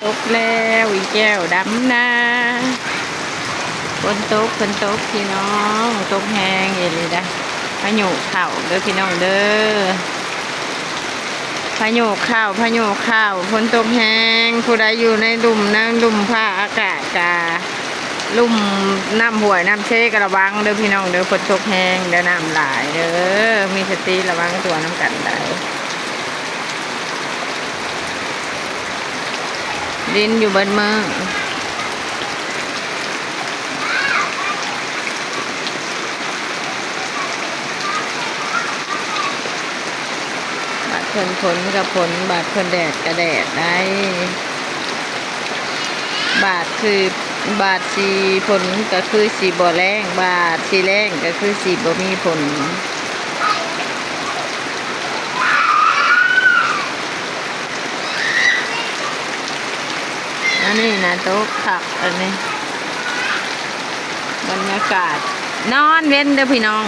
ຕົກແລ້ວອີກແລ້ວ ດຳນາ. ຝົນຕົກ ຝົນຕົກພີ່ນ້ອງ ຕົກແຮງອີ່ຫຼີດາ. ພາຍຸເຂົ້າເດີພີ່ນ້ອງເດີ ພາຍຸເຂົ້າ ພາຍຸເຂົ້າ ຝົນຕົກແຮງ. ຜູ້ໃດຢູ່ໃນລຸ່ມ ໃນລຸ່ມພາອາກາດກະ ລຸ່ມນ້ຳຫ້ວຍນ້ຳເຊກະລະວັງເດີພີ່ນ້ອງເດີ ຝົນຕົກແຮງເດີ ນ້ຳຫຼາຍເດີ ມີສະຕິລະວັງຕົວນຳກັນໄດ໋. ລິນຢູ່ເບິດມື້ ບາດເພິ່ນຝົນກະຝົນ ບາດເພິ່ນແດດກະແດດໄດ໋. ບາດຄື ບາດຊິຝົນກະຄືຊິບໍ່ແລ້ງ ບາດຊິແລ້ງກະຄືຊິບໍ່ມີຝົນ. ອັນນີ້ນະ ຕົກຄັກ ອັນນີ້ ບັນຍາກາດນອນເວັນເດີພີ່ນ້ອງ.